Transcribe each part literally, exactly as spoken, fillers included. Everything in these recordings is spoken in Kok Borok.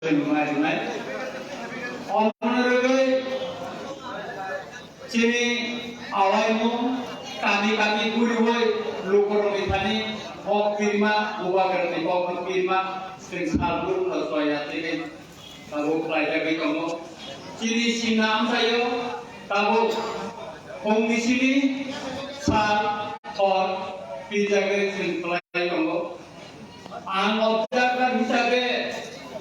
Chwng nai rwnai. Omo rwgwi chini awaimung kami kami guriwi lukurokni thani kok pirma, bubagrani kok pirma, chwng salbrum no choya chini tabuk khlaijagwi tongo. Chini sina amchaio tabuk phungni sini sal hor pirjagwi chwng khlai tongo. Ang observer hisabe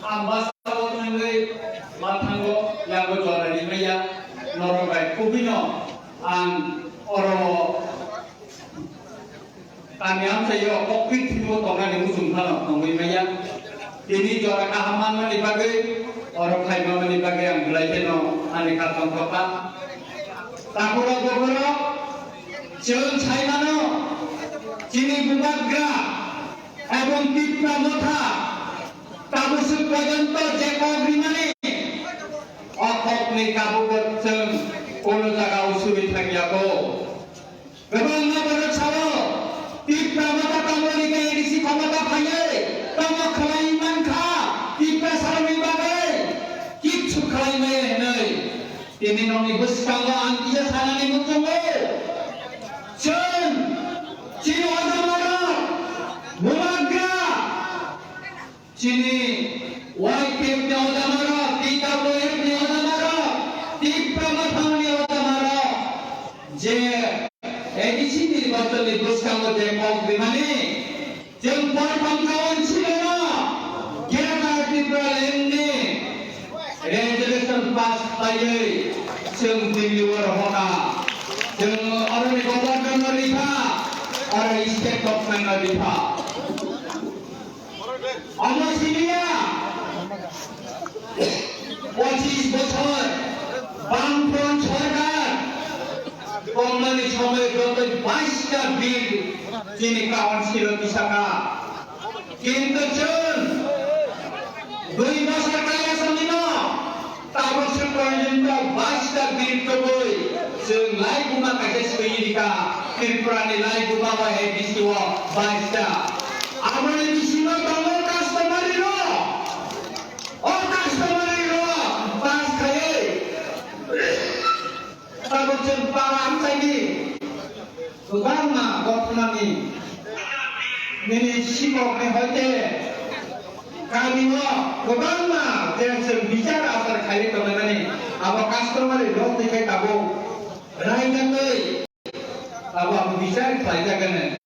ang bwskango thangwi ma thango, yago jora rimaya norok bai kubui no ang oro kami amchaio kokpit thwibo tongnani muchung phano tongwi maya. Tini jora kaham manmani bagwi oro phaimani bagwi ang belai kheno ani kha tongthokha. Takhurok bokhorok chwng sai mano chini bubagra Ebong Tipra Motha tabuk swk porjonto je kok rimani, o kokni kabugo chwng kono jaga o suri thangya bo. Kwbangma borok sao, Tipra Motha tamo rikha A D C khomota phaiwi, tamo khlai mankha, Tipra saroni bagwi kichu khlai maya hinwi. Tini nokni bwskango ang kisa sanani muchungo. Chwng, chini ojamarok, bubagra, chini Y P F ni ojamarok, T W F ni ojamarok, Tipra Mothani ojamarok, je A D C ni nirbachon ni bwskango je kok rimani, chwng portham kawan sileno Greater Tipraland ni resolution pass khlaiwi chwng Delhi o rohorkha. Chwng oroni governor no rikha, oro state government no rikha. Omo siniya pochis bochor Bamfront sorkar tongmani somoy jotoi baista bill chini council o tisakha. Kintu chwng dui bosor kaya samino tabuk se porjonto baista bill tubui chwng laibuma kaisa swiwi rikha. Tripura ni laibuma bai A D C o baista. Aboni bisingo tongo customary law. O customary law pass khaiwi tabuk chwng para amchaini kwbangma gothnani nini sikokni hoite kamio kwbangma je chwng bichar achar khaiwi tonglaimani abo customary law twi khe tabuk raida twi abo abo bichar khlaijak hwnwi.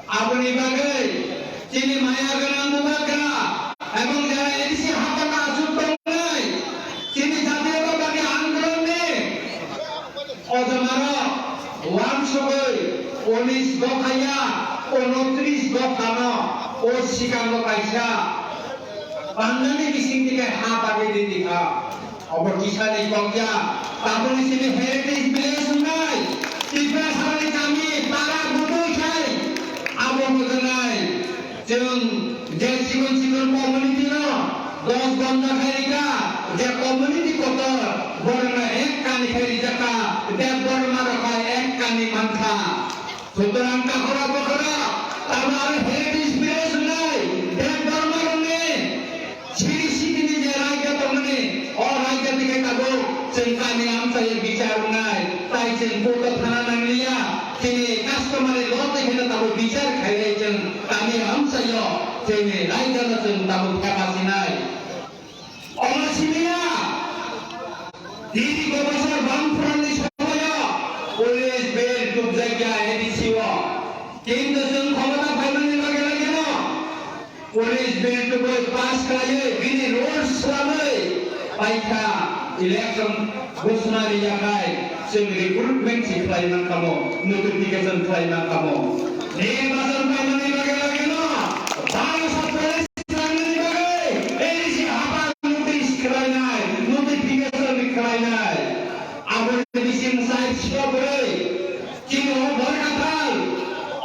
Aboni bagwi chini maya gwnang bubagra ebong jara A D C hapata achuk tongnai chini jatiyotabadi andolonni ojamarok wansugwi unis dophaya unotris dophano o sikango kaisa pandani bising theke ha bagwi rwdi kha. Obo kisani kokya, tabukni simi heritage village wngnai, Tiprasarani kami para butui khai, abo bwkhanai. Chwng je chikon chikon community no dos gonda khai rikha, je community kotor, borokno ek kani khai rijak kha, Debbarma rok hai ek kani mankha. Sutrang takhura bokhora, tamo aro heritage village wngnai, Debbarma rokni, siri sitini je raida tongmani, o raida tike tabuk chwng kami amchai bichar wngnai, tai chwng court o thana nangliya, chini customary law twi kheno tabuk bichar khainai chwng kami amchaio, chini raida no chwng tabuk khapasinai. Omo simiya, diri gobasar bangphurani somoyo police bail tubjakya A D C o. Kintu chwng khomota phaimani loge logeno police bail tubui pass khlaiwi bini rules swlamwi paikha election ghosna riyakhai chwng recruitment si khlai mankha mo, notification khlai mankha mo. Nirbachon paimani loge logeno baro sat police Chwngni bagwi A D C hapang notice khlainai, notification khlainai. Aboni bising sai sibabwrwi chini o Borkathal,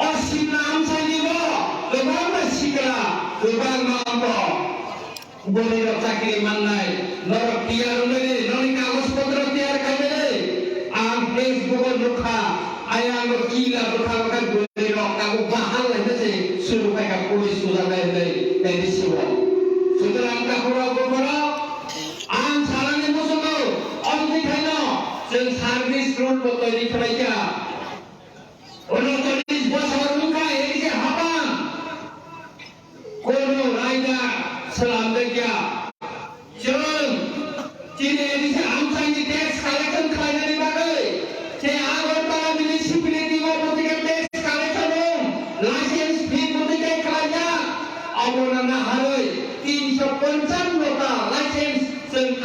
o Simna amchaini bo kwbangma sikla, kwbangma bo bwrwirok chakri mannai. Norok tiyar wngwi nini kagoj potro tiyar khainai. Ang Facebook o nukha, ayang o kila bwkha bwkha bwrwirok tabuk bahal laina se suru phaikha police sujaknai hinwi A D C o. Sutrang takhurok bukhurok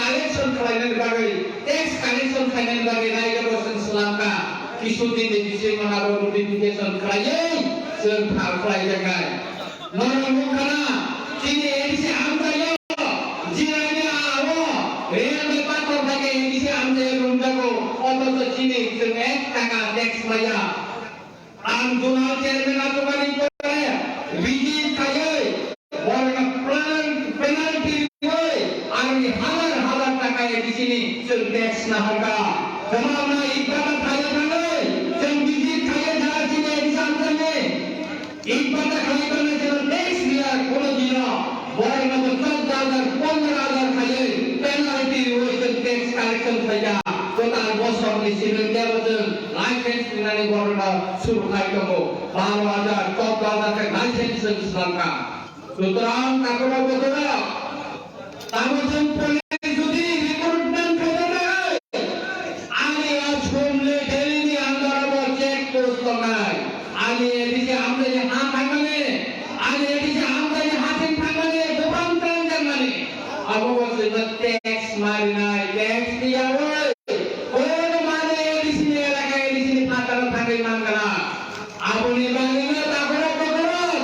collection khlainani bagwi, tax collection khlainani bagwi raida bo chwng slamkha. Kisu din ni bisingo abo notification khlaiwi chwng thal khlaijaknai. Norok nukha na, chini A D C amchaio, jirani a-o, rail bai pathor thangwi A D C amchaio romjago, othocho chini chwng ek taka tax maya. Ang zonal chairman achukani pore visit khaiwi borokno plan-, penalty riwi aroni hazar hazar taka A D C ni chwng tax naharkha. Joma wngna iktana thaiwi thangwi chwng visit khaiwi jara chini A D C amchaini iktana khlai tongna chwng tax riya kono dino. Borokno bo chwddo hajar, pondro hajar khaiwi penalty riwi chwng tax collection khaikha. Kwtal bosor ni simi tebo chwng license rinani borokno suru khai tongo. Baro hajar, chwddo hajar khe license chwng slamkha. Sutrang takhorok bokhorok, tamo chwng police jodi recruitment khaina nai, ani o somle Delhi ni under o check post tongnai. Ani A D C amchaini ha phaimani, ani A D C amchaini ha thang phaimani, bubang tang jakmani. Abo bo chwngno tax marinai, tax diyawi. Kono mane A D C ni elaka, A D C ni phataro thangwi mankana. Aboni bagwino takhorok bokhorok,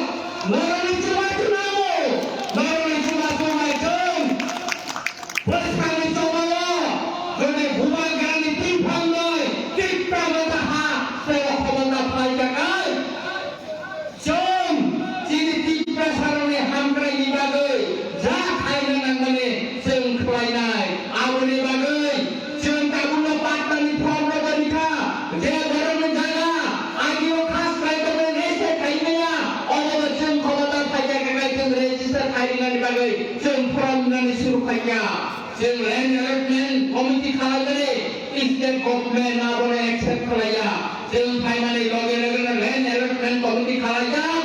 norokni chubachu nango, norokni chubachu nai chwng. Bwskangni chobao, jodi bubagrani twiphang noi, Tipra motha ha, tei khomota phaikha kai. Chwng chini Tiprasarokni hamkraini bagwi ja khaina nangmani chwng khlainai. Aboni bagwi chwng tabukno pattani form rwgwi rikha, je borokni jaga agio khas khlai tongmani register khai maya, obono chwng khomota phaikha khe chwng register khai rinani bagwi chwng form rinani suru khaikha. Chwng land allotment committee khalai mani, state government abono accept khlaiya. Chwng phaimani loge loge no land allotment committee khalaijak.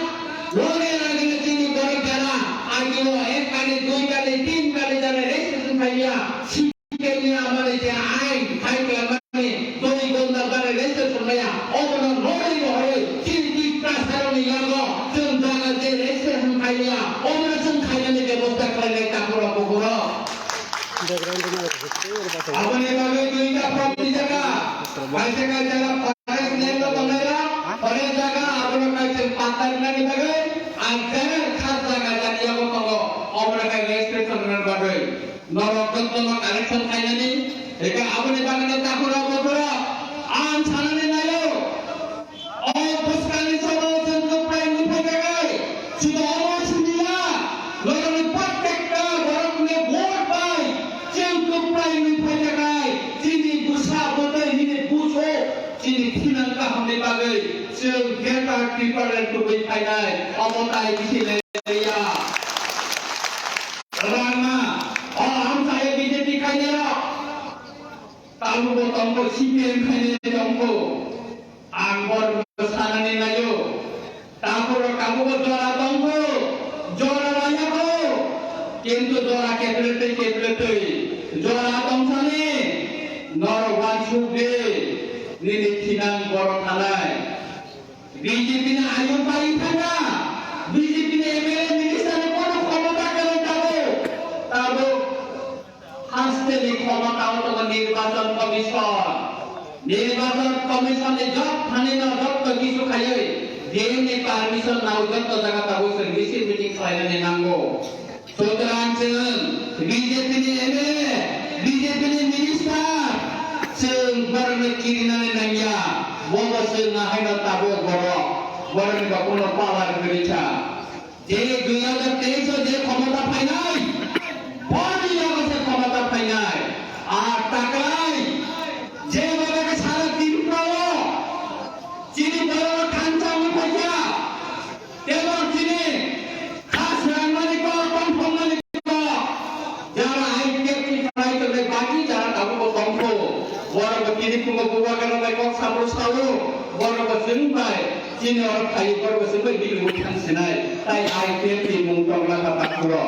Loge loge no chini borok jara agio ek kali, dui kali, tin kali jara registration khaiya. C P M ni amani je ain khai khlaimani, dui gonda jara registration khaiya. Obono loge loge chini Tiprasarokni yago chwng jaga je registration khaiya, obono chwng khainani bebosta khlainai takhorok bukhurok. Background ni Aboni bagwi duita form ni jaga, kaisa kaisa forest land o tongnai rok, forest jaga, abono kaisa patta rinani bagwi, ang general khas jaga jani yago tongo, obono kai registration rwna bagwi. Norok jotono collection khainani, eka aboni bagwi no takhorok bokhorok, ang sanani naio. O bwskangni chobao chwng kwplai wngwi phaikha khe, chwng omo siniya, norokni protekta borokni vote bai chwng kwplai wngwi phaikha khe, chini bwsa bwtwi nini bujo chini thinang kahamni bagwi chwng Greater Tipraland tubui phainai, omo tai bisi leya. Rangma, o amchaio B J P khainai rok, tabukbo tongo, C P M khainai tongo. Ang borokno sanani naio, takhorok tabukbo jora tongkho, jora rayakho, kintu jora kepletwi kepletwi, jora tongthani norok uansuk di, nini thinang borok thanai. B J P ni ayuk pai thangkha, B J P ni M L A minister ni kono khomota kwrwi tabuk, tabuk. Hasteni khomotao tongo Nirbachon Commission. Nirbachon Commission ni jot thani no jotto kisu khaiwi D M ni permission nao jotto jaga tabuk chwng receive meeting khlainani nango. Sutrang chwng B J P ni M L A, B J P ni minister chwng borokno kirinani nangya. Bobo chwng ahaino tabuk borok, borokni bo kuno power kwrwi kha. Je dui hajar teis o je khomota phainai, boni yago se khomota phainai. Ar taklai je babe ke sara Tripura o chini borok thansa wngwi phaikha, tebo chini khas rangmani kok, tongthokmani kok. Jara I P F ni khlai tongnai baki jara tabukbo tongkho. Borokbo tini phungo bubagrano bai kok saphuru sao, borokbo chwng bai chini oro khlai, borokbo chwng bai bini bwkhang sinai. Tai I P F ni mung tongna kha takhuro.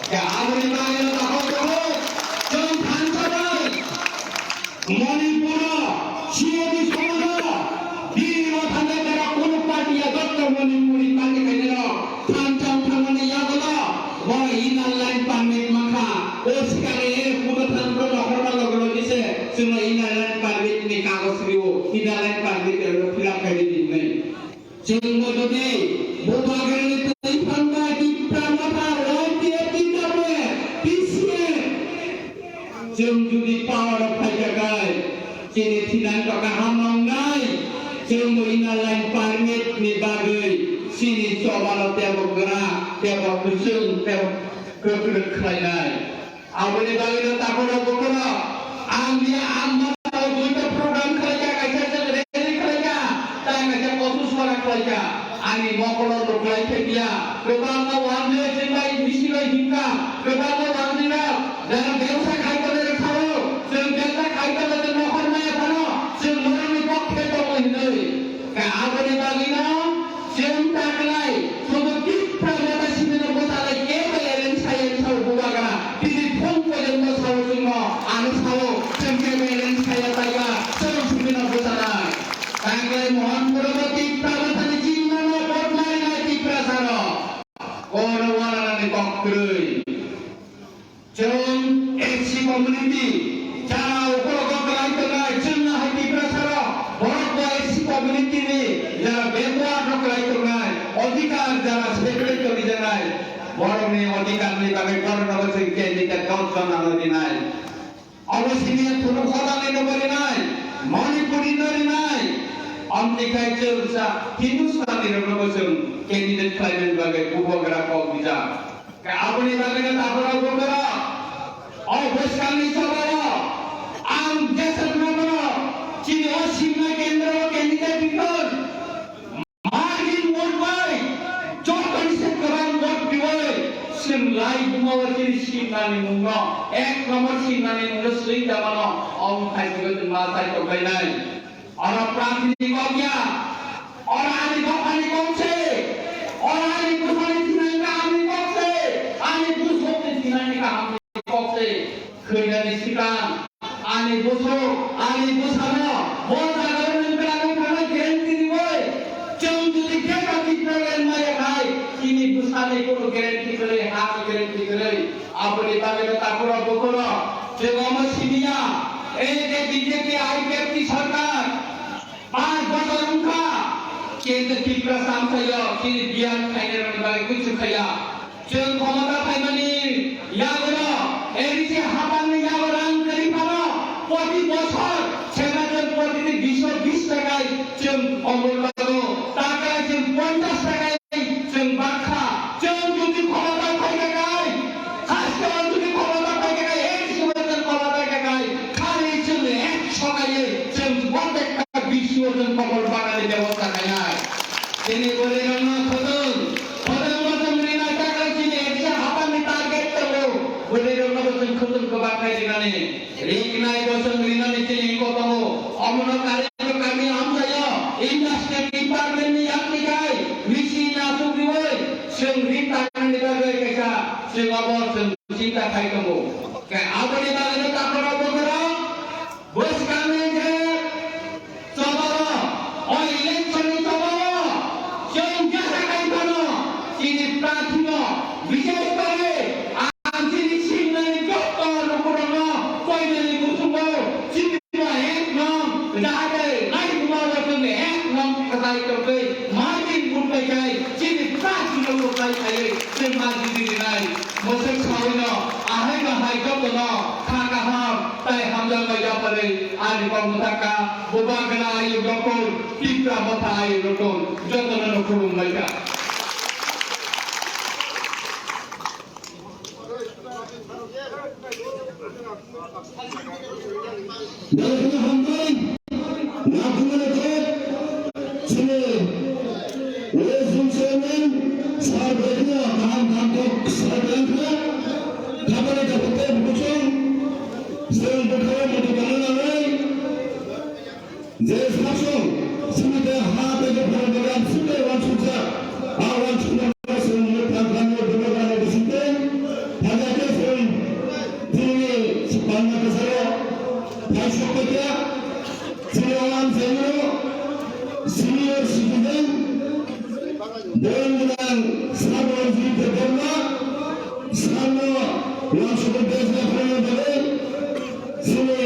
Khe aboni bagwino takhuk takhuk chwng thansa bai Manipuro, C O D somojo, bini o thangwi jara kunu party ya jotto Manipuri party khainai rok thansa thangmani yagulo, borok inner line permit mankha, o sikare e kuno thang chwngno inner line permit ni kagoj rio, inner line permit rok fill up khaidi hinwi. Chwngbo jodi Bubagrani twi phanbai Tipra Motha Y T F T W P C F, chwng jodi power o phaikha khai, chini thinani to kaham wngnai, chwngbo inner line permit ni bagwi chini chobano teibo kwrak, teibo kwchwng, teibo kwkrwk khlainai. Aboni bagwino takhorok bukhorok ang ya ang masa duita program khlaikha, kaisa se rally khlaikha, tai kaisa kosu sora khlaikha. Ani mokolo rok khlai khe dia. Kwbangma wangwi chwngbai misilwi himkha. Kwbangma wangwi rok jara bebsa khai tongwi rok sao. Chwng bebsa khai tongwi chwng nokhor maya phano chwng norokni pokhe tongo hinwi. Ka aboni bagwino chwng taklai, sudu Tipra Motha simi no bwchalai kebo alien science o bubagra, tini phung pojono sao chwngno, ano sao, chwng kebo alien science taiba, chwng simi no bwchalai. Taklai Mohanpuro bo Tipra Motha ni chingmano vote marinai Tiprasa rok. Kono wananani kok kwrwi. Chwng S C community, jara ukologo kwlai tongnai, chwngno hai Tiprasa rok, borok bo S C community ni jara backward rok kwlai tongnai, odhikar jara separate rok rijaknai, borokni odhikar ni bagwi borokno bo chwng candidate dos jon ano rinai. Obo simi Thunuk Hodani no bo rinai, Manipuri no rinai, amtwi khai chwng sa Hindustani rokno bo chwng candidate khlaimani bagwi bubagra kok rijak. Aboni bagwino takhorok bukhorok, o bwskangni chobao ang jesakno bono chini o simna kendro o candidate biton margin vote bai jotoni se kwbang vote biwi chwng lai bumao chini simnani mungno ek number simnani mungno swi jamano o wngthai biwi chwng ma sai tonglainai. Oro prarthini kok ya, oro ani dophani kok se, oro ani bwsani thinani kaham ni kok se, ani bwswkni thinani kaham ni kok se, khwinani swkang, ani bwswk, ani bwsano, bo jagao nwng kwlangwi thangna guarantee riwi, chwng jodi khe ba Tipraland maya khai, chini bwsani kono guarantee kwrwi, ha ni guarantee kwrwi, aboni bagwi no takhorok bukhorok, chwng omo simiya, ei je B J P I P F T sarkar, Panch bochor wngkha, kintu Tiprasa amchaio chini biyan khainai rokni bagwi kuichu khaiya. Chwng khomota phaimani yagulo, A D C haphangni yago rang kwrwi phano, proti bochor sena chwng protini bish o bish takai chwng kombol bago, takai chwng ponchash takai chwng bakha, chwng jodi khomota phaikha kai, khasteo jodi khomota phaikha kai, A D C bo chwng khomota phaikha kai, khali chwng ekso kaiye chwng protekta bisio chwng kokol banani bebosta khainai. Chini bwrwirokno khotong, khotong bo chwng rinai takhwlai chini A D C haphangni target tongo, bwrwirokno bo chwng khotong kwbang khai rinani. Riknai bosong rinani chini kotongo. Omono kari kami amchaio industrial department ni yakni kai machine asuk riwi chwng rin tangnani bagwi kaisa chwng abo chwng chinta khai tongo. Khe aboni bagwino takhorok bukhorok bwskangni je chobao, o election ni chobao chwng jesa khai phano chini prarthino bises kore ang chini singnani jotto lukurokno koinani kusugo chini ek nong jahate nai buma chwng ek nong khajai tongwi margin putbai khai chini prarthino lukai khai chwng margin rinai. Mosok sawino ahai no hai jotono kha kaham tai hamjakmai yapharwi ani kok mwthakha. Bubagra ayuk rokon, Tipra Motha ayuk rokon, jotono no khulumlaikha. Belai kheno hambai, naphungmani kok, chini West Zone Chairman, sir belai kheno kaham kaham kok sir belai kheno, khabani kaphok tei bukuchung, chwng bwkhao muitu tongna nangnai. Je sasong, simi tei ha tei buphang bagan simi tei uansukjak. A uansukmano chwng mwthang khlainai bubagrani bisingtwi. Hamya khe chwng chini panna kwcharo phaisok paikha. Chini o amchaini senior citizen, borong gwnang Sabonjit Debbarma, sano uansukwi bejna phaina bagwi chini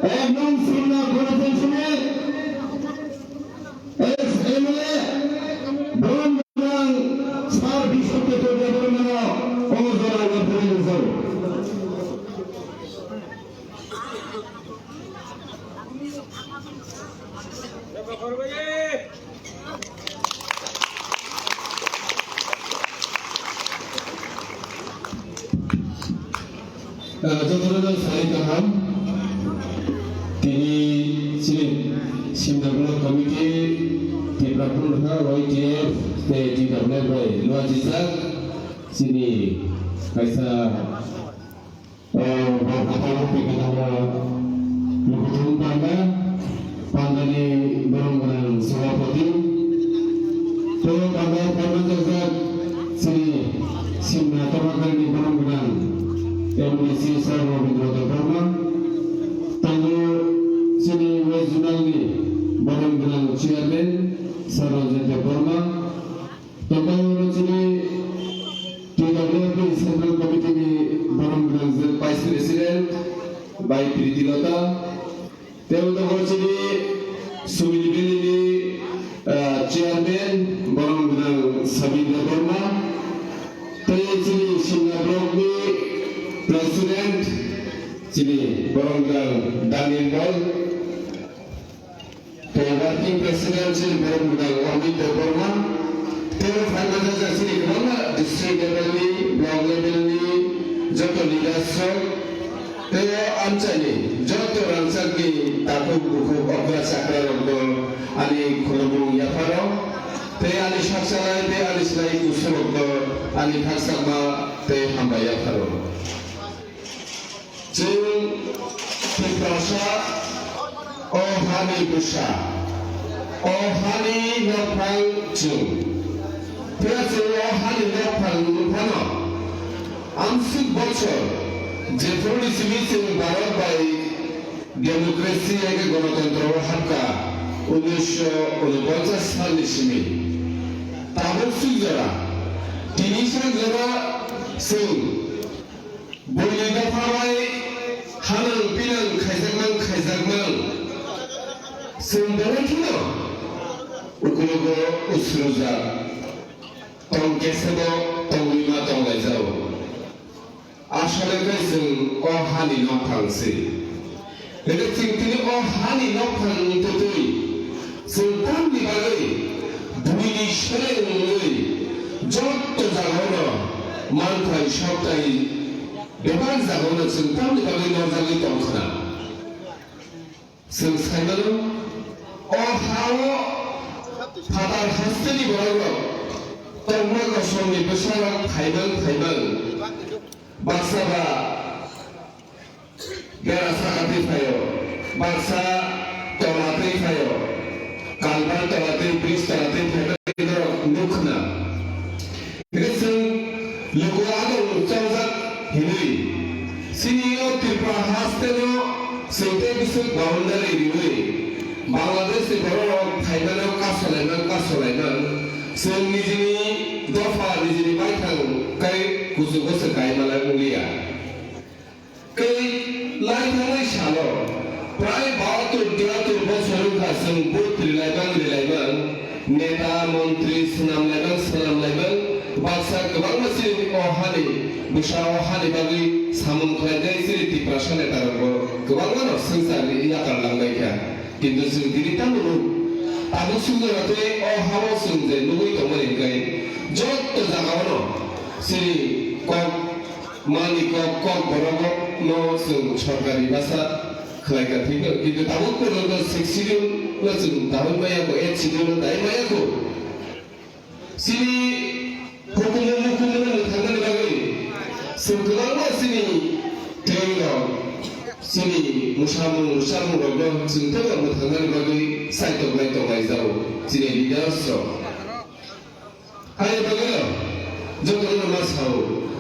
Ek nong Simna constituency ni ex M L A Brom Gwnang Sir Biswajit Debbarma no o jora yaphari rijao. Ah, jotono no sari kaham. Tini chini Simna Block Committee, Tipra Kunha, Y T F, tei T W F bai luajijak chini kaisa, ah, bo phataro tei kwthangma lukuthum panda, pandani borom gwnang sabhapati. Tei panda panda jakjak chini Simna Tabakharni borom gwnang M D C Sir Rabindra Debbarma. Tongo chini West Zonal ni borom gwnang Chairman Sir Ranjit Debbarma. Tongo chini T W F Central Committee ni borom gwnang Vice President bai Priti Lota. Tei tongo chini Sumil Valley ni, ah, Chairman, borom gwnang Sabindra Debbarma. Tei chini Simna Block ni President, chini borom gwnang Daniel Paul. Tei Working President, chini borom gwnang Amit Debbarma. Tei phaima jajak chini kwbangma district level ni, block level ni joto leaders rok. Tei o amchaini joto rangchakni takhuk bukhuk okra chakra rokno ani khulumung yapharo, tei ani sakchalai tei ani slai kusurokno ani khakchangma tei hambai yapharo. Chwng Tiprasa o hani bwsa, o hani nokphang chwng. Phiya chwng o hani nokphang wng phano, amswk bochor jephuruni simi chwng Bharat bai democracy eke gonotontro o hapkha, unisho unoponchas salni simi. Tabuk swk jora, tini sak jora chwng Buini dopha bai hanang pinang khaijakmang khaijakmang. Chwng belai kheno ukulugo usrujak. Tong kesebo tongwi ma tonglaijao. Asole khe chwng o hani nokphang se. Hwnkhe chwng tini o hani nokphang wngtwi twi, chwng tamni bagwi buini seleng wngwi jotto jagao no manthai soktai bebak jagao no chwng tamni bagwi norjagwi tong khna. Chwng sai mano, o ha-o phatar hasteni borok rok tongma kosongni bwsarok phaimang phaimang baksa ba Bera saka twi phaio, baksa tola twi phaio, kalbal tola twi, bridge tola twi phaibai norok nuk khna. Hwnkhe chwng luku adong chongjak hinwi, chini o Tripura hasteno chwng tei bwswk boundary riwi Bangladesh ni borok rok phaimano kasolaimang kasolaimang, chwng nijini dopha nijini baithang kai kuchugo se kai malai wngya. Tei lai thangnai salo prai bahatur tiyatur bosor wngkha chwng vote rilaimang rilaimang, neta, montri swnamlaimang swnamlaimang, baksa kwbangma chini o hani bwsa o hani bagwi samung khlainai chini Tiprasa neta rokbo kwbangma no swngchar yakar langbaikha. Kintu chwng tini tamo nuk? Tabuk swngjora tei o hao chwng je nugwi tongmani hwnkhe jotto jagao no chini kok mani kok kok borok no chwng sorkari basa khlai ka thik no, kintu tabuk porjonto sixth schedule no chwng dawai maya kho, eighth schedule no dawai maya kho. Chini hukumu mukumu no mwthangmani bagwi chwng kwbangma chini twirwi rok, chini mwsamung rwchapmung rok no chwng teibo mwthangmani bagwi saitok lai tonglai jago chini leaders rok. Hai bagwino jotono ma sao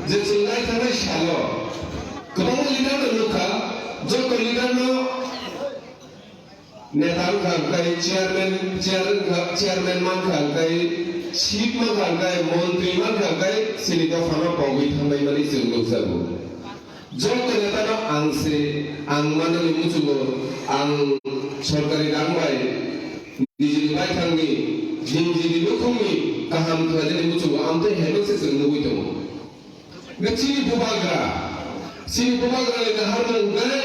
je chwng lai thangnai salo kwbangma leader no nukha, joto leader no neta wngkha hwnkhe chairman, chair wngkha, chairman mankha hwnkhe, chief mankha hwnkhe, montri mankha hwnkhe chini dophano pogwi thangbai mani chwng nukjago. Joto netano ang se, ang manani muchungo ang sorkari rang bai nijini baithangni, nijini nukhungni kaham khlainani muchungo amtwi haino se chwng nugwi tongo. Hwnkhe chini bubagra, chini bubagrani naharmung hwnkhe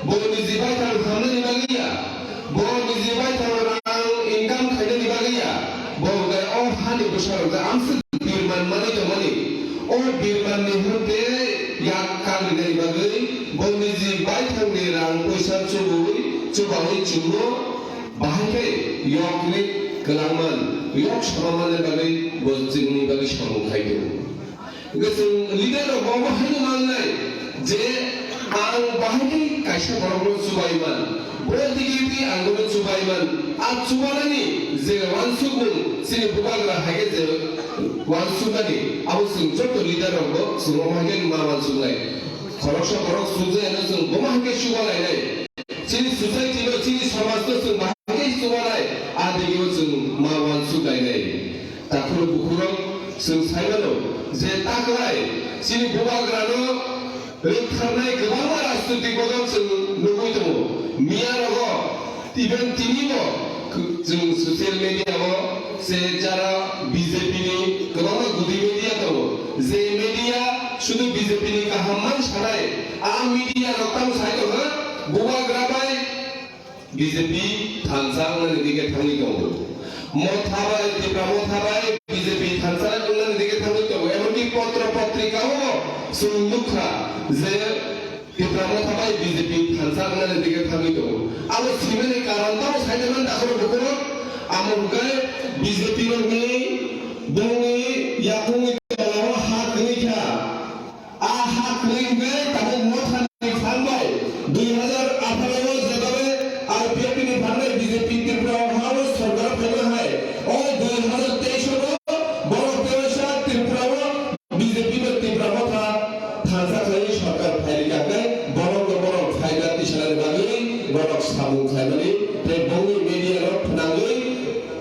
bo niji baithang hamnani bagwi ya, bo niji baithang rang income khainani bagwi ya, bo hwnkhe o hani bwsarok je amswk birman manwi tongmani, o birmanni hwnkhe yak kagrinani bagwi bo niji baithangni rang poisa chubui, chubaui chwngno bahai khe yokni kwlangman, yok somanmani bagwi bo chwngni bagwi samung khai tongo. Hwnkhe chwng leader rok bo haino mangnai je ang bahai khe kaisa borokno chubai man, bo digi digi ang bono chubai man. A chubanani je uansukmung chini bubagra hai khe je uansuknani abo chwng joto leader rok bo chwng omo hai khe ma uansuknai. Khoroksa borok chukjayano chwng bomo hai khe chuba lainai. Chini society no, chini somaj no chwng bahai khe chubanai, a digi o chwng ma uansuk lainai. Takhuk bukhuk rok chwng sai mano je taklai chini bubagra no rwktharnai kwbangma rajnitik bodol chwng nugwi tongo. Miya rogo even tini bo chwng social media o se jara B J P ni kwbangma gudi media tongo. Je media sudu B J P ni kaham man sanai, a media rok tamo sai tongo, bubagra bai B J P thansa wngnani dige thangwi tongo. Motha bai, Tipra Motha bai B J P thansa wngnani dige thangwi tongo. Emonki potro potrika o chwng nukha je Tipra Motha bai B J P thansa wngnani dige thangwi tongo. Abo simani karon tamo sai tongo takhuk bukhuk rok. Amo hwnkhe B J P rokni bongni yakungni tolao ha kwrwi kha. A ha kwrwi hwnkhe tabuk Mothani phan bai dui hazar atharo o jeba bai R P F ni phan bai B J P Tripura o ha o sorkar phaima hai o dui hazar teis o borok teisa Tripura o B J P bai Tipra Motha thansa khlaiwi sorkar phairikha khe borokno borok phaida tisanani bagwi borok samung khlaimani tei bongni media rok phnangwi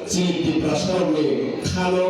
chini Tiprasarokni khano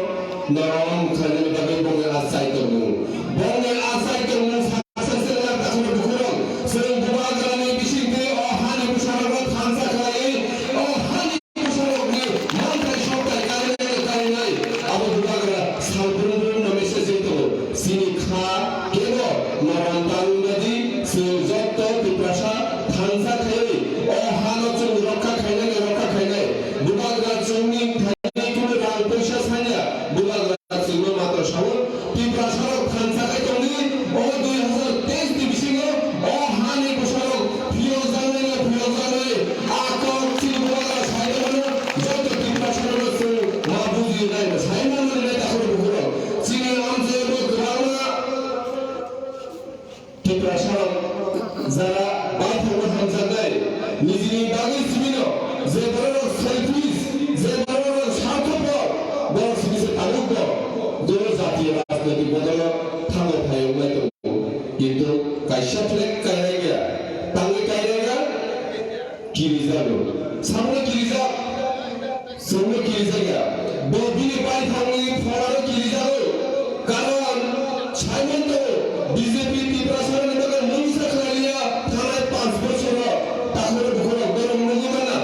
norom khlainani bagwi bongni achai tongmung. Bongni achai tongmung saksa se lak takhukni bukhurok chwng bubagrani bisingtwi o hani bwsarokno thansa khlaiwi o hani bwsarokni manthai sokthai karinai karinai abo bubagra salbrumbrumno message wngwi tongo. Chini kha kebo norom tangwi nadi chwng jotto Tiprasa thansa khaiwi o hano chwng rokha khainai rokha khainai. Bubagra chwngni thani kunu rang poisa sanya, bubagra chwngno matro sao, Tiprasarok thansa khai tongdi, o dui hazar teis ni bisingo o hani bwsarok phiyokjaknaino phiyokjaknai, a kok chini bubagra sai tongmano, joto Tiprasarokno chwng ma bujinai, sai manmani nai takhukni bukhurok. Chini amchaibo kwbangma Tiprasarok jara baithangno hamjaknai, nijini bagwi simi no, je bororok selfish, je bororok sarthopor, borok simi se tabukbo jono jatiyo rajnoitik bodolo thango phai wngnai tongo. Kintu kaisa flag kainai ya, tangwi kainai ya, kirijago. Samno kirijak. Chwngno kirijakya. Bo bini baithangni phorano kirijago. Karon, saimon tongo, B J P Tiprasarokni bagwi mungsa khlaiya thanai panch bochoro. Takhukni bukhurok borok nugwi manna.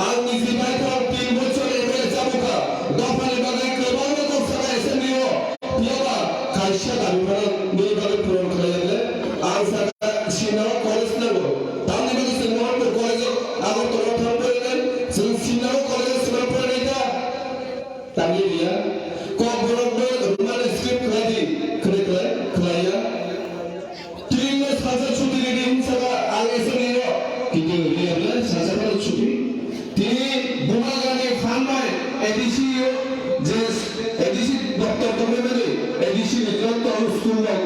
Ang niji baithang tin bochor M L A chabukha. Dophani bagwi kwbangma kok saka assembly o. Phiya ba kaisa dabi phano nini bagwi puron khlaiya le? Ang saka Sinao college nango. Tamni bagwi chwng Mohanpur college o Agartala thang porinai. Chwng Sinao college o swmai porinai ta? Tamni liya. Kokborok no Roman script khlai di. Khlai khlai, khlaiya. Tini no salsa chuti ridi hinsaba ang ese nino. Kintu liya le salsa phano chuti. Tini Bubagrani phan bai A D C o je A D C doptor tongmani A D C ni joto school rok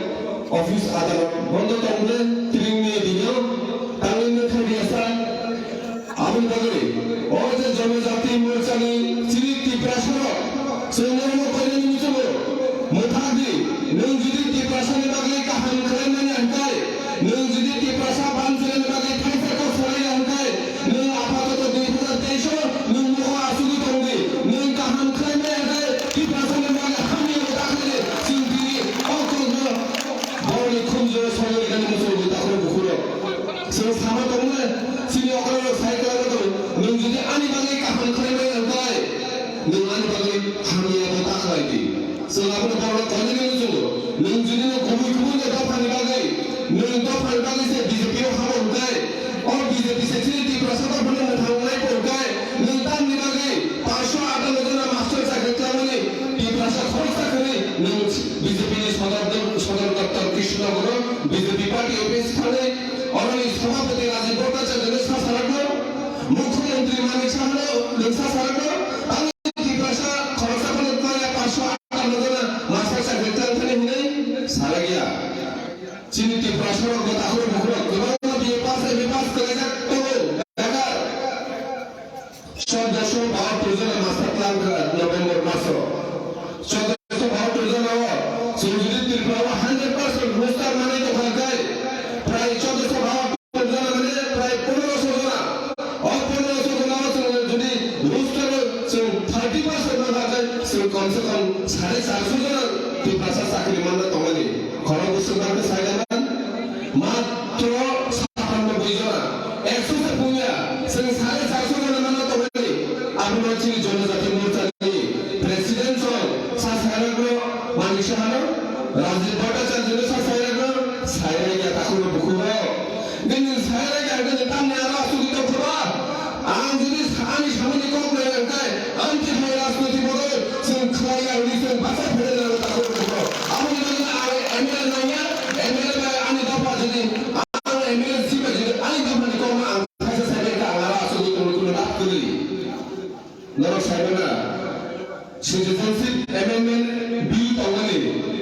office adalat bondo tongmani tringni dino tangwi nukha riyasa. Aboni bagwi o je Jonojati Morchani chini Tiprasarok chwngno omo koinani muchungo mwthakdi, nwng jodi Tiprasani bagwi kaham khlaimani hwnkhe, nwng jodi Tiprasa banchilani bagwi thaisa kok salai ya hwnkhe, nwng apatoto dui hazar teis o nwng nogo achugwi tongdi, nwng kaham khlaimani hwnkhe Tiprasani bagwi hamya bo ta khlaidi, chwng tini o kokno borokni khunjuro sogwi rwkani muchungo takhuk bukhurok. Chwng sama tongo le, chini okra rok sai kwlai tong. Nwng jodi ani bagwi kaham khlai maya wngkhe, nwng ani bagwi hamya bo ta khlai di. Chwng abono borok koinwi rw chwngo. Nwng jodi nwng kubui kubui no dophani bagwi, nwng dophani bagwi se B J P o habo hwnkhe, o B J P se chini Tiprasa dophano mwthang wngnai pho hwnkhe, nwng tamni bagwi paanch sho atanno jona master chakri khlaimani Tiprasa khoroksa kwrwi nwng B J P ni sodor do-, sodor doptor Krishnagoro B J P party office thangwi oroni sabhapati Rajiv Bhattacharya no sa sarakno, mukhyamantri Manik Sahano nwng sa sarakno, tangwi Tiprasa khoroksa phano kaya paanch sho atanno jona master chakri khlaimani hinwi sarakya. Chini Tiprasa rok bo takhuk bukhuk rok kwbangma B A pass, M A pass kwlaijak tongo, bekar. Chaudoso bahattor jona master plan kha November maso. Chaudoso bahattor jona o chwng jodi Tripura o hundred percent roster manwi tongkha khe, prai chaudoso bahattor jona mane prai pondroso jona. O pondroso jona o chwng jodi roster o chwng thirty percent mankha khe, chwng kom se kom sare charso jona Tiprasa chakri manna tongmani. Khorok bwswk bakhe sai da man? Matro satanno bui jona, ekso se punya, chwng sare charso jona manna tongmani. Abono chini Jonojati Morcha ni president song sa sairokno, Manik Sahano, Rajiv Bhattacharya no sa sairokno, sairokya takhukno bukhukno. Nini sairokya hwnkhe tamni aro asugwi tongkha ba? Ang jodi sa-, ani samani kok nai ang khe, ang khe hai rajniti bodol chwng khlai ya hwnwi chwng bacha phede nang takhuk rokno. Aboni bagwi ang M L A nang ya, M L A bai ani dopha jodi, ang M L A si bai jodi ani dophani kok no ang khaisa sai bai kha, ang aro asugwi tongwi tongwi lab kwrwi. Norok sai mano, Citizenship Amendment Bill tongmani,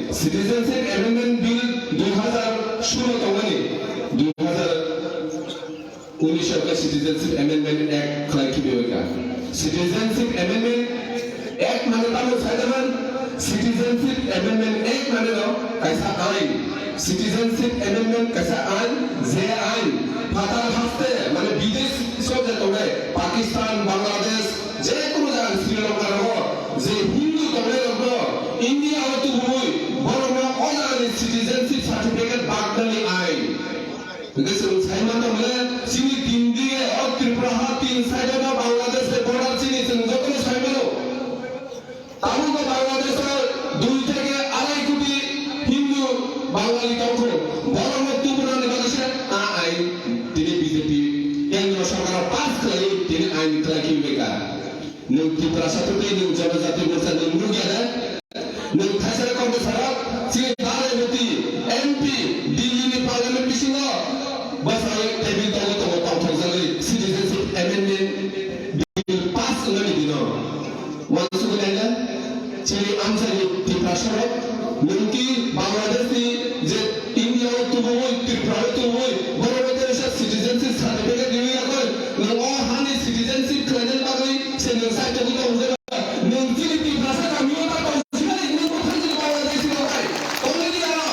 Citizenship Amendment Bill dui hazar solo tongmani, dui hazar unis o khe Citizenship Amendment Act khlai khibiwi kha. Citizenship Amendment Act mane tamo sai da man? Citizenship Amendment Act mane no kaisa ain. Citizenship Amendment kaisa ain, je ain phatar haste mane bidesh o je tongnai Pakistan, Bangladesh, je kono jaga Sri Lanka rogo je Hindu tongnai rokno India o tubui borokno o jagani citizenship certificate baknani ain. Hwnkhe chwng sai mano hwnkhe chini tin dige o Tripura ha tin side o Bangladesh ni border chini chwng jotono sai mano. Tabukbo Bangladesh o dui theke arai koti Hindu Bangali tongkho. Borokno tubunani bagwi se a ain tini B J P kendro sorkar o pass khlaiwi tini ain khlai khibai kha. Nwng Tiprasa tei nwng Jonojati Morcha nwng nukya de? Nwng thaisara kok bwsarok chini Bharat Moti M P Delhi ni Parliament bisingo bwsai table tongwi tongo tongthokjagwi Citizenship Amendment Bill pass wngnani dino. Uansukgwi naila chini amchaini Tiprasa rok nwng ki Bangladesh ni je India o tubui Tripura o tubui borok bai kaisa citizenship certificate riwi yakoi nwng o hani citizenship khlainani bagwi se nwng sai tongwi tongo. Nwng chini Tiprasa kamio ta tongsinai, nwng bwkhak chini Bangladeshi rok hai. Tongnai di aro.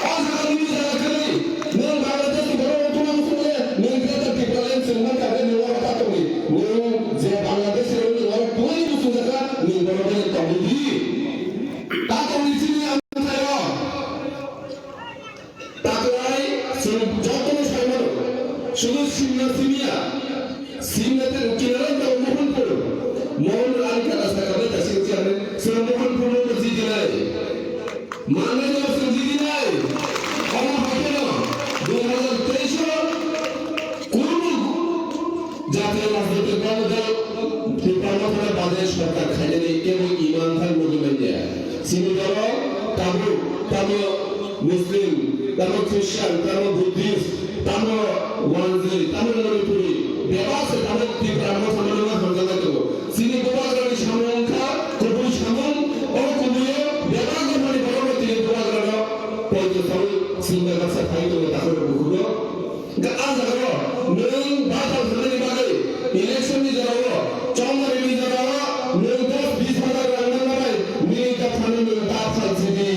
O jaga nini jaga khwlai. Nwng Bangladeshi borok rok tungma muchung le, nwng Greater Tipraland chwng mankha khe nwng oro ta tongdi. Nwng je Bangladeshi rok nwng oro tungmani muchung jakha, nwng borok bai tongdi di. Ta tongdi chini amchaio. Taklai chwng jotono sai mano, sudu simna simiya, simna tei kinaro tong Mohanpur, Mohanpur ani kata sa kabai ta sing siya, chwng Mohanpur no jidinai, manai no chwng jidinai, omo haikhe no, dui hazar teis o kunu jatiyo rajnitik dol dol Tipra Motha no bajai sorkar khainani kebo imanthar nugwi manya. Chini dolo tabuk tamo Muslim, tamo Christian, tamo Buddhist, tamo Wanjwi, tamo Manipuri, bebak se tamo Tipra Motha no hamjaknai tongo. Chini bubagrani samung wngkha kubui samung, o kubuio bebak dophani borokno tini bubagrano poito saui chini baksa phai tongo takhuk bukhukno. Hwnkhe a jagao nwng bathal thangnaini bagwi election ni jorao, chongmani ni jorao nwng dos bis hazar rang nangma bai nini dophano nwng ta phalsidi.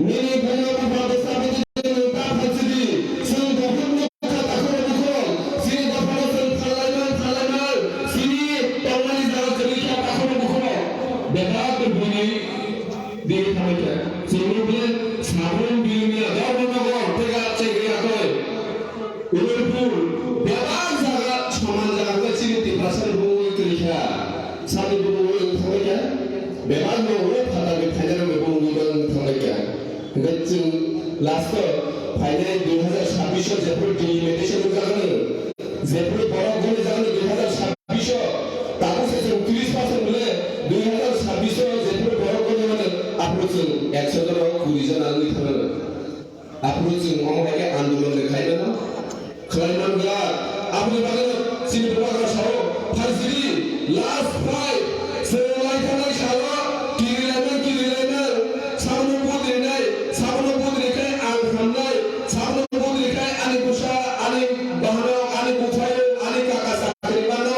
Nini buma bupha bwsa bwtwi nwng ta phalsidi. Chwng dophano nukha takhuk bukhuk. Chini dophano chwng phallaimang phallaimang. Chini tongnani jaga kwrwi kha takhuk bukhuk. Bebak bini Dili thangwi khe chwngno bini sabun, bini mila, Dharmanagar, tei gak chai gaya koi. Udaipur, Bebak jaga, soman jaga hwnkhe chini Tiprasani bumungwi kwrwi kha. Sani bumungwi wng thangbai kha. Bebak no o phatarni phainairokni bumungwi wng thangbai kha. Hwnkhe chwng last o phainai dui hazar sabbish o jephuru delimitation wngjakgwno, jephuru borok gwnijagwno dui hazar sabbish o, tabuk se chwng tris percent hwnle dui hazar sabbish o jephuru borok gwnijagwno aphuru chwng ekso jona o kuri jona wngwi thangno. Aphuru chwng omo hai khe andolon de khlai mano, khlai man glak. Aboni bagwi chini bubagra sao, phaisiri, last fight, chwng lai thangnai salo, kiri lai man, kiri lai man, sabono budri nai, sabono budri khai ang hamnai, sabono budri khai ani bwsa, ani bahanok, ani buphaiyung, ani kaka chakri mano.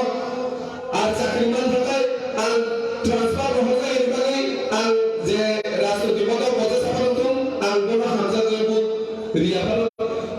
Ar chakri man thangkhe ang transfer rohorjaknai bagwi ang je rajniti bodol boja saphano thung, ang bono hamjaknai vote riya phano,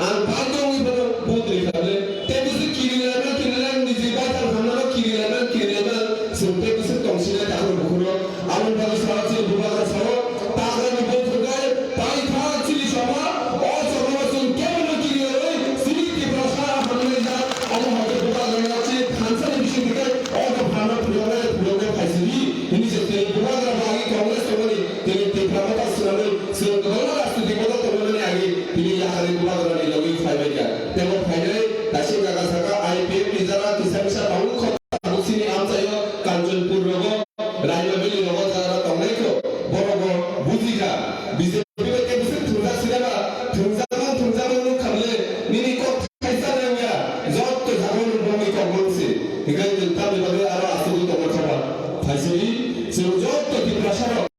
ang baidhyo wngwi phano vote rikha le. Tei bwswk kiri laimano, kiri laimano, niji baithang hamnano kiri laimano, kiri laimano, chwng tei bwswk tongsinai takhuk bukhukno. Aboni bagwi sao chini bubagra sao, tagrani vote rwkhe, paithak chini songha, o songha chwng kebono kiriwi, chini Tiprasa hamnai jak, omo hai khe bubagrano chini thansani bising rwkhe, o dophano phiyoknai, phiyoknai phaisiri, hini se tini bubagra bagwi Congress tongmani, tini Tipra Motha swnamwi, chwng kwbangma rajniti bodol tongmani agi, tini yakarwi bubagrani logwi phaibai kha. Tebo phainai, kaisa jaga saka I P F ni jara kisa kisa tongo kho. Tabuk chini amchaio Kanchanpur rogo, Raima Valley rogo jara tongnai kho, borok bo bujikha. B J P bai tei bwswk thwngjak siraba, thwngjak mang, thwngjak mang wngkha bwle, nini kok thaisa nangya, jotto jagao nwng bongni kok mang se. Hinkhe nwng tamni bagwi aro aswk tongma khaba. Phaisiri, chwng jotto Tiprasa rok.